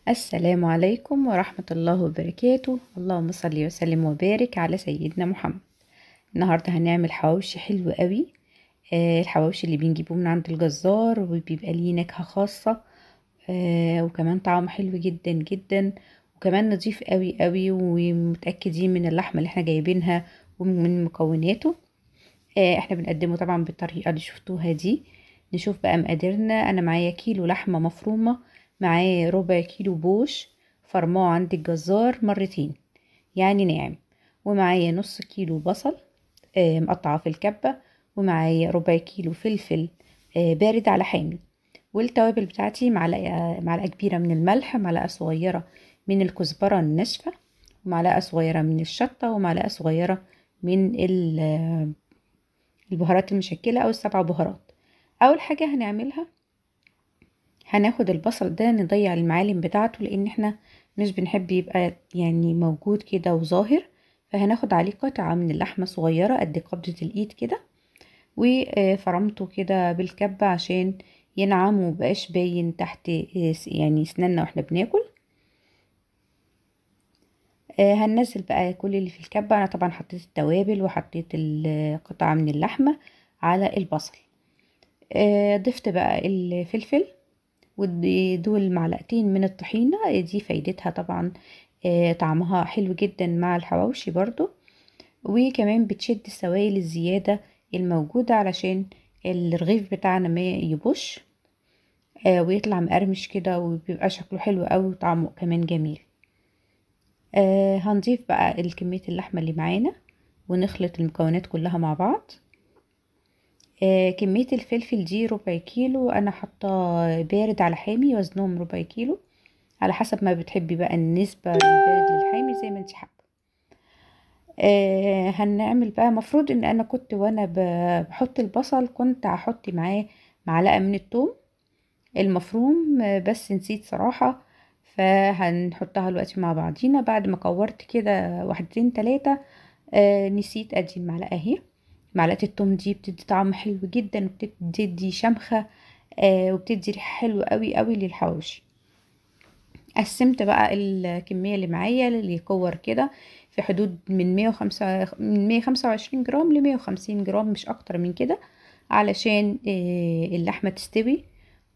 السلام عليكم ورحمة الله وبركاته. اللهم صل وسلم وبارك على سيدنا محمد. النهاردة هنعمل حواوشي حلو قوي، الحواوشي اللي بنجيبه من عند الجزار وبيبقى ليه نكهة خاصة، وكمان طعمه حلو جدا جدا، وكمان نضيف قوي قوي، ومتأكدين من اللحمة اللي احنا جايبينها ومن مكوناته. احنا بنقدمه طبعا بالطريقة اللي شفتوها دي. نشوف بقى مقاديرنا. انا معايا كيلو لحمة مفرومة، معايا ربع كيلو بوش فرماه عند الجزار مرتين يعني ناعم، ومعايا نص كيلو بصل مقطعه في الكبة، ومعايا ربع كيلو فلفل بارد على حامي، والتوابل بتاعتي معلقة كبيرة من الملح، معلقة صغيرة من الكزبرة الناشفة، ومعلقة صغيرة من الشطة، ومعلقة صغيرة من البهارات المشكلة أو السبع بهارات. أول حاجة هنعملها هناخد البصل ده نضيع المعالم بتاعته، لان احنا مش بنحب يبقى يعني موجود كده وظاهر، فهناخد عليه قطعة من اللحمة صغيرة قد قبضة الايد كده، وفرمته كده بالكبة عشان ينعم ومبقاش باين تحت يعني سناننا واحنا بناكل. هننزل بقى كل اللي في الكبة. انا طبعا حطيت التوابل وحطيت القطعة من اللحمة على البصل، ضفت بقى الفلفل ودول معلقتين من الطحينة، دي فايدتها طبعا طعمها حلو جدا مع الحواوشي برضو، وكمان بتشد السوائل الزيادة الموجودة علشان الرغيف بتاعنا ما يبوش ويطلع مقرمش كده وبيبقى شكله حلو قوي وطعمه كمان جميل. هنضيف بقى الكمية اللحمة اللي معانا ونخلط المكونات كلها مع بعض. كمية الفلفل دي ربع كيلو، انا حاطه بارد على حامي، وزنهم ربع كيلو على حسب ما بتحبي بقى النسبة للبارد للحامي زي ما انت حابة. هنعمل بقى، مفروض ان انا كنت وانا بحط البصل كنت هحط معاه معلقة من الثوم المفروم، بس نسيت صراحة، فهنحطها دلوقتي مع بعضينا. بعد ما كورت كده واحدتين تلاتة نسيت ادي المعلقة اهي. معلقة التوم دي بتدي طعم حلو جدا، وبتدي شمخة وبتدي ريحة حلوة قوي قوي للحواوشي. قسمت بقى الكمية اللي معايا اللي يكور كده في حدود من 125 جرام ل 150 جرام، مش اكتر من كده، علشان اللحمة تستوي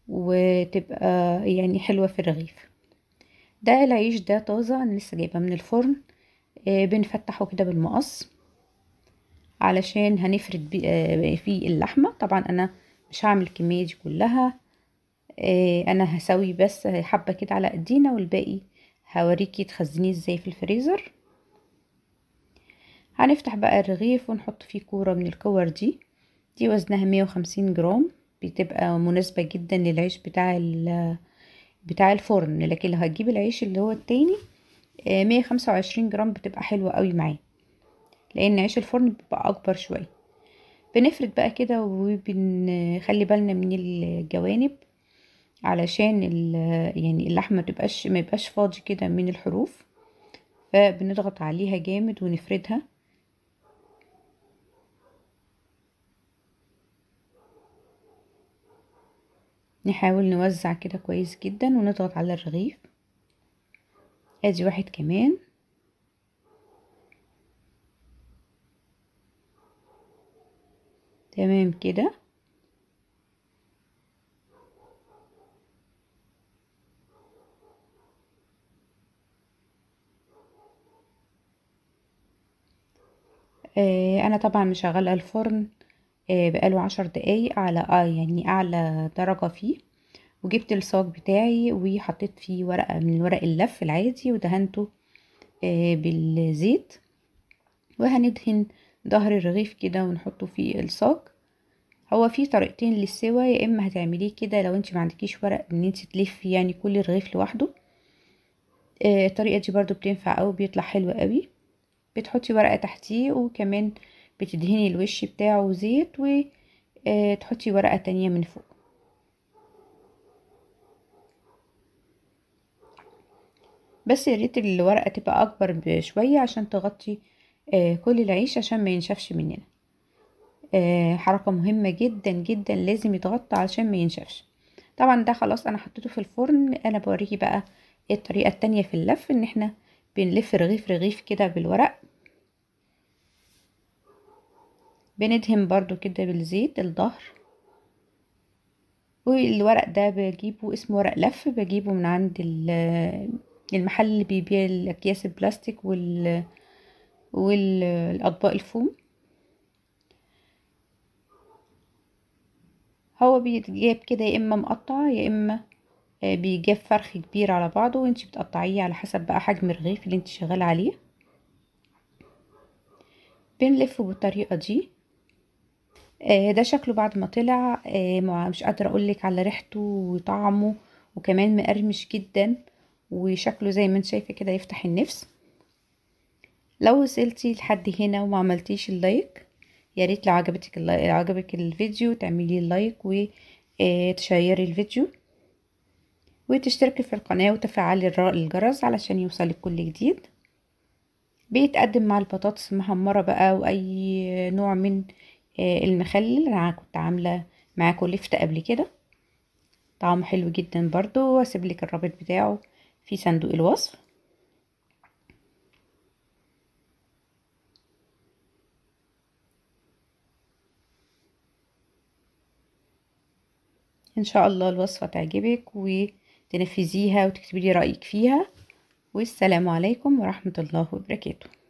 وتبقى يعني حلوة في الرغيف. ده العيش ده طازة، انا لسه جايباه من الفرن، بنفتحه كده بالمقص علشان هنفرد فيه اللحمة. طبعا انا مش هعمل الكمية دي كلها، انا هسوي بس حبة كده على ايدينا، والباقي هوريكي تخزنيه ازاي في الفريزر. هنفتح بقى الرغيف ونحط فيه كورة من الكور دي، دي وزنها 150 جرام، بتبقى مناسبة جدا للعيش بتاع الفرن. لكن لو هتجيب العيش اللي هو التاني 125 جرام بتبقى حلوة قوي معاه، لان عيش الفرن بيبقى اكبر شوية. بنفرد بقى كده وبنخلي بالنا من الجوانب علشان يعني اللحمة ما يبقاش فاضي كده من الحروف، فبنضغط عليها جامد ونفردها. نحاول نوزع كده كويس جدا ونضغط على الرغيف. ادي واحد كمان. تمام كده. انا طبعا مشغله الفرن بقاله 10 دقايق على يعني اعلى درجه فيه، وجبت الصاج بتاعي وحطيت فيه ورقة من ورق اللف العادي ودهنته بالزيت، وهندهن ظهر الرغيف كده ونحطه في الصاج. هو في طريقتين للسوا، يا اما هتعمليه كده لو انت ما عندكيش ورق ان انت تلفي يعني كل رغيف لوحده، الطريقة دي برضو بتنفع قوي، بيطلع حلو قوي. بتحطي ورقة تحتيه وكمان بتدهني الوش بتاعه زيت، وتحطي ورقة تانية من فوق. بس يا ريت الورقة تبقى اكبر بشوية عشان تغطي كل العيش عشان ما ينشفش مننا. حركة مهمة جدا جدا، لازم يتغطى عشان ما ينشفش. طبعا ده خلاص انا حطيته في الفرن. انا بوريكي بقى الطريقة التانية في اللف، ان احنا بنلف رغيف رغيف كده بالورق، بندهن برضو كده بالزيت الظهر. والورق ده بجيبه اسمه ورق لف، بجيبه من عند المحل اللي بيبيع الاكياس البلاستيك والاطباق الفوم. هو بيتجاب كده يا اما مقطع يا اما بيجاب فرخ كبير على بعضه، وانتي بتقطعيه على حسب بقى حجم الرغيف اللي انتي شغالة عليه. بنلفه بالطريقة دي. ده شكله بعد ما طلع. مش قادرة اقولك على ريحته وطعمه، وكمان مقرمش جدا، وشكله زي ما انت شايفه كده يفتح النفس. لو وصلتي لحد هنا وما عملتيش ال like، يا ريت لو عجبك الفيديو تعملي like وتشيري الفيديو وتشتركي في القناة وتفعلي الجرس علشان يوصلك كل جديد. بيتقدم مع البطاطس المحمره بقى واي نوع من المخلل. انا كنت عامله معاكم لفت قبل كده، طعمه حلو جدا برضو، واسيب لك الرابط بتاعه في صندوق الوصف. ان شاء الله الوصفة تعجبك وتنفذيها وتكتبي لي رايك فيها. والسلام عليكم ورحمة الله وبركاته.